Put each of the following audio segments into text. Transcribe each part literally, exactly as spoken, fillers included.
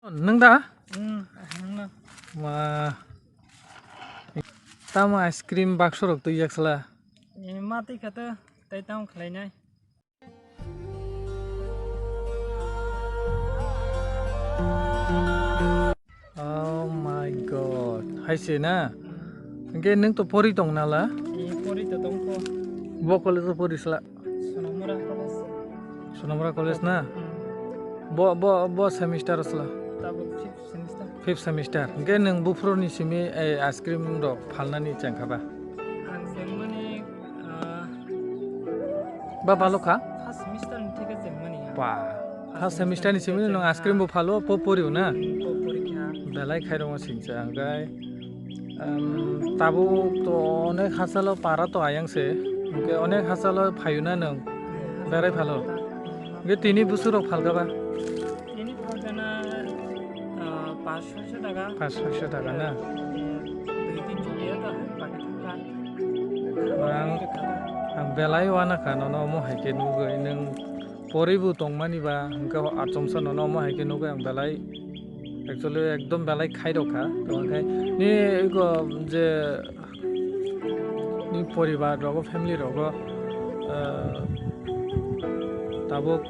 Nwng da? Hmm, nwng no. Ma. Tamo ice cream bakso rok twi jak sala. Eh, ma twi kha to, tai tamo khlai nai. Oh my God. Hai se na? Hwnkhe nwng to pori tong nala? Eh, pori to tong kho. Bo college o pori sala? Sonamura College. Sonamura College na? Hmm. Bo, bo, bo semester sala? Tabuk fifth semester. Fifth semester. Hwnkhe nwng buphuru ni simi, eh, ice cream rok phalnani chengkha ba? Ang chengmani, ah, ba balo kha? First semester ni theke chengmani ang. Ba. First semester ni simi nwng ice cream bo phalo, po poriu na? Hmm, po pori kha. Belai khai rong singcha ang gai. Em, tabuk to onek hachalo para to ayang se, hwnkhe onek hachalo phaiyo na nwng berai phalo? Hwnkhe tini bwswk rok phalka ba? Tini phalkana, ah, pas soiso taka. Pas soiso taka na? Eh, dui tin choliya to, baki thangkha. Ang, ang belai uanakha nono omo hai khe nugwi nwng. Poribu tongmani ba, hwnkhe achomsa nono omo hai khe nugwi ang belai, actually ekdom belai khairokha. Tongkhe ni ego je ni poribar rogo, family rogo, ah, tabuk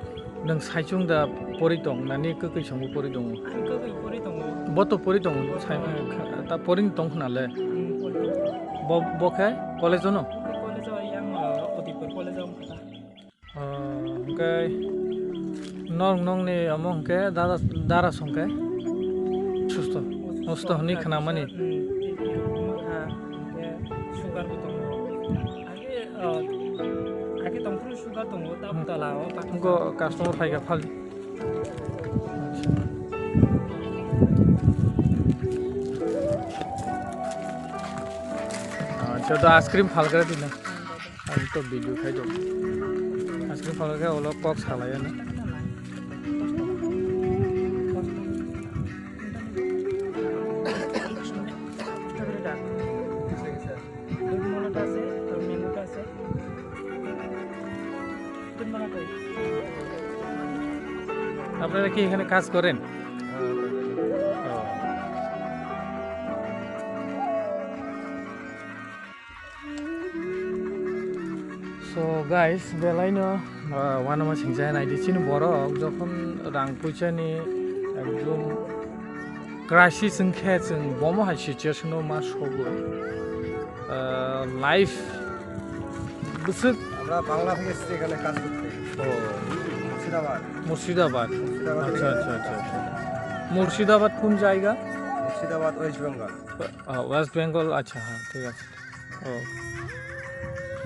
nwng saichung da pori tong, nani kwkwi songo pori tongo? Ang kwkwi pori tongo. Bo to pori tongo, sai, ta porini tong khna le. Hmm, pori tongo. Bo, bo khe college o no? Bo khe college o, yang, ah, Udaipur college o wngkha ta. Oh, hwnkhe nor nongni omo hwnkhe dada, dara songkhe susto, susto hwnwi khnamani. Sugar bo tongo. Age, oh, age tongphuru sugar tongo, tabuk tola o. Wngkha customer phaikha phali. Ah, joto ice cream phalkha dina. Ang to video khai do. Aske phalkha ulo kok salai ano. আপনারা কি এখানে কাজ করেন? So guys, belai no, ah, uanama singcha naidi chini borok jokhon rang puisa ni ekdom crisis wngkhe chwng bomo hai situation o ma sogwi, ah, life bwswk. আমরা বাংলা থেকে এসেছি এখানে কাজ করতে। ও। মুর্শিদাবাদ। মুর্শিদাবাদ। মুর্শিদাবাদ আচ্ছা, থেকে আচ্ছা, আচ্ছা, আচ্ছা। মুর্শিদাবাদ কোন জায়গা? মুর্শিদাবাদ, ওয়েস্ট বেঙ্গল। আহ, ওয়েস্ট বেঙ্গল, আচ্ছা, হ্যাঁ, ঠিক আছে। ও।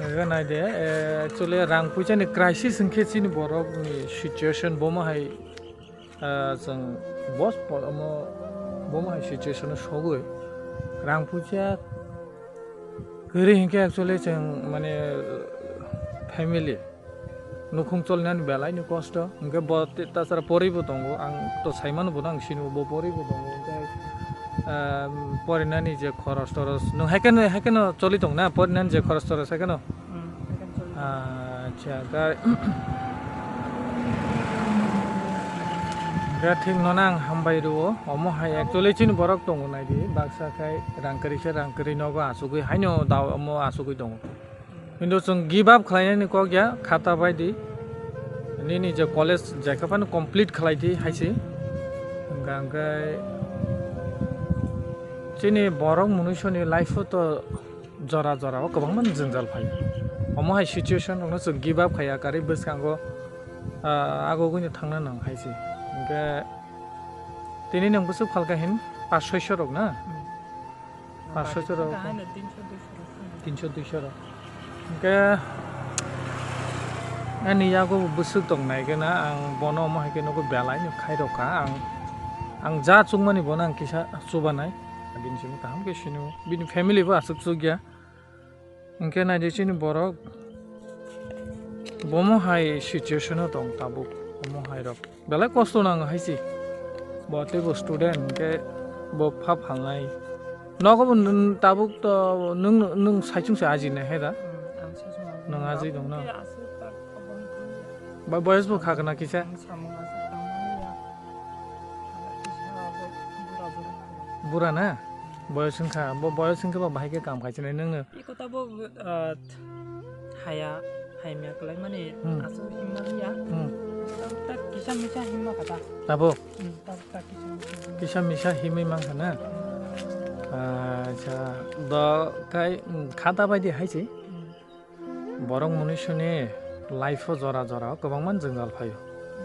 Hwnkhe nai de, eh, actually rang puisa ni crisis hwnkhe chini borok ni situation bomo hai, ah, chwng bos po-, omo bomo hai situation o sogwi rang puisa kwrwi hwnkhe actually chwng mane family nukhung cholinani belai ni kosto, hwnkhe bo te-, tachara poribo tongo, ang to saimano bono ang sini bo poribo tongo, hwnkhe, ah, porinani je khoros toros, nwng hai kheno, hai kheno choli tong na, porinani je khoros toros hai kheno? Hmm, hai kheno choli tong. Ah, acha, ga-, ga thik nono ang hambai rwo, omo hai actually chini borok tongo naidi, baksa khai rang kwrwi khe rang kwrwi nogo achugwi haino da omo achugwi tongo. Kintu chwng give up khlainani kok ya, khata bai di. Nini je college jaikha phano complete khlai di hai se. Hwnkha hwnkhe chini borok mwnwisoni life o to jora jora o kwbangma jwngjal phai. Omo hai situation rokno chwng give up khaiya karwi bwskango, ah, agogwino thangna nang hai se. Hwnkhe tini nwng bwswk phalkha hin pas soiso rok na? Hmm. Pas soiso rok. Kahai no tinso duiso rok. Tinso duiso rok. Hwnkhe ani yago bwswk tong nai khe na, ang bono omo hai khe nugo belai no khai rok kha. Ang, ang ja chukmani bono ang kisa chubanai. Bini simi kaham khe sini o. Bini family bo aswk chukya. Hwnkhe naidi chini borok bomo hai situation o tong tabuk, bomo hai rok. Belai kosto nango hai se. Bo tei bo student hwnkhe bo pha phalnai. Nogo bo nwng tabuk to nwng, nwng saichung se ajinai hai da? Hmm, ang saichung ajinai. Nwng ajui tong no? Tei aswk tak obo wngkha. Ba boyes bo khakna kisa? Ang samung aswk tangmani ya. Bura na? Boyos wngkha, bo boyos wngkha ba bahai khe kam khai chinai nwngno. Iko tabo, ah, haya, haimya kwlai mani Hmm. aswk himma ya. Hmm. Tak kisa misa himma kata. Tabo? Hmm, tak, tak kisa misa himma. Kisa misa himwi mankha na? Acha, do kai, hmm, khata bai di hai se. Hmm. Borok munisuni life-o jora jora kwbangma jwngjal phaio.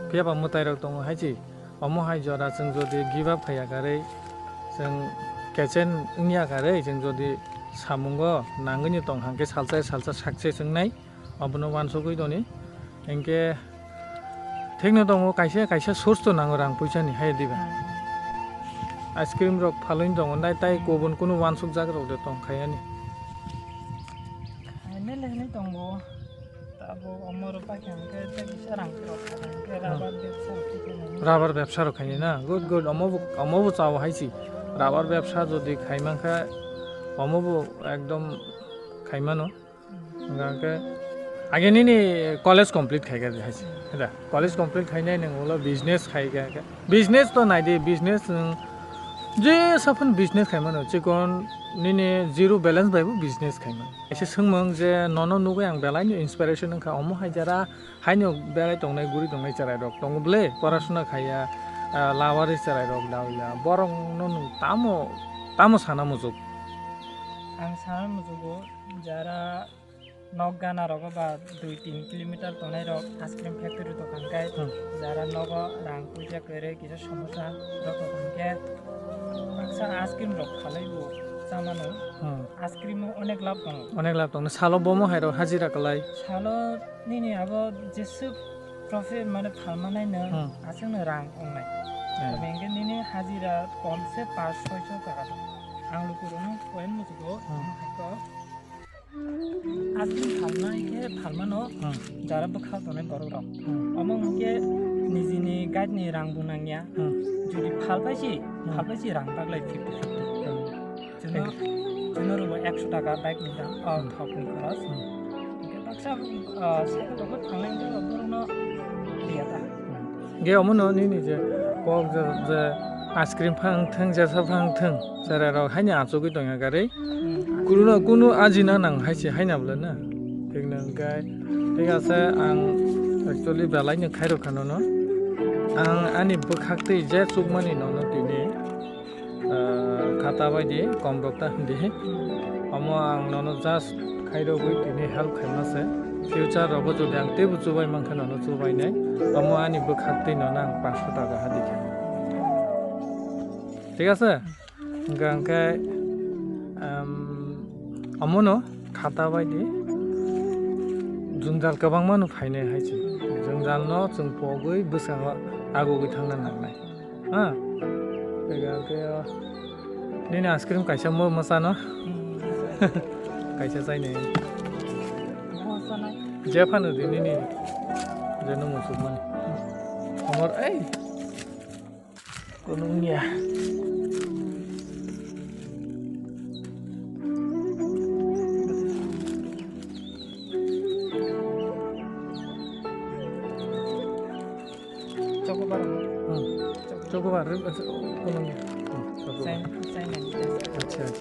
Phiya ba mwtairok tongo hai se. Omo hai jora chwng jodi give up khaiya karwi, chwng kechen wngya karwi, chwng jodi samungo nangwini tong hangkhe salsa salsa success wngnai, obono wansugwi toni. Hinkhe thikno tongo, kaisa kaisa source to nango rang puisani, hai diba? Ice cream rok phalwi tongo, nai tai kubun kunu wansukjak rok de tong khayani. Hainai le hinwi tongo. Abo omo rok pakhe hwnkhe tei kisa rang phirok kha, hwnkhe Hmm. Rubber bebsa rok khe nai. Rubber bebsa rok khainai na? Good, good. Omo bo, omo bo chao hai se. Rubber bebsa jodi khai mankha, omo bo ekdom khai mano. Hmm. Hwnkhe age nini college complete khai kha hai se. Hmm. Da, college complete khainai nwng ulo business khai kha. Business to nai di, business nwng je saphano business khai mano. Chikon nini zero balance bai bo business khai mano. Kaisa swngmung je nono nugwi ang belai no inspiration wngkha, omo hai jara haino belai tongnai, guri tongnai cherai rok tongo bwle, porasuna khaiya, ah, lawari cherai rok dawiya, borok no nwng tamo, tamo sana muchuk? Ang sana muchugo, jara nok gana rogo ba dui tin kilometer tongnai rok ice cream factory dokan kai, Hmm. jara nogo rang puisa kwrwi kisa somosa rok tong khe baksa ice cream rok khalai bo chamano. Hmm. Ice cream o onek lab tongo. Onek lab tongo. Salo bomo hai rok hajira kwlai. Salo nini abo jeswk profit mane phalmanai no Hmm. aswk no rang ongnai. Hmm. Tamo hinkhe nini hajira kom se paanch soi so taka. Ang lukurokno point muchugo, Hmm. omo hai khe aswk phalnai khe phalmano Hmm. jara bwkha tongnai borok rok. Hmm. Omo hinkhe nijini guide ni rang bo nangya. Hmm. Jodi phalpai si, Hmm. phalpai si rang baglai fifty fifty. Hmm. Chwngno, chwngno rwbo ekso taka bike ni dam, o Hmm. thok ni khoros. Hmm. Hwnkhe baksa, ah, cycle rok bo thanglai wngkhe borokno liya ta. Hwnkhe omono nini je kok je, je ice cream phang thwng, jesa phang thwng, cherai rok haino achugwi tongya gari. Hmm. Kununo, kunu ajina nang hai se haino bwle na. Thik nang khe, thik ase, ang actually belai no khairok kha nono. Ang ani bwkhak twi je chukmani nono tini. Ah, khata bai di, kom rok ta di. Omo ang nono just khairogwi tini help khaima se. Future rogo jodi ang teibo chubai mankha nono chubainai. Omo ani bwkhak twi nono ang paanch sho taka ha di kha. Thik ase? Hwnkha hwnkhe, um, omono khata bai di. Jwngjal kwbangma no phainai hai se. Jwngjal no chwng pogwi bwskango agugwi thangna nangnai. Ha? Tei hwnkhe o nini ice cream kaisa mo mwsano? Hmm. Kaisa chainai. Mo chanai. Je phano di nini je no muchukmani. Amor ei. Kono wngya. Chocobar. Hmm. Chocobar, eh, kono wngya. Hmm, chocobar. China, China ni test. Acha, acha.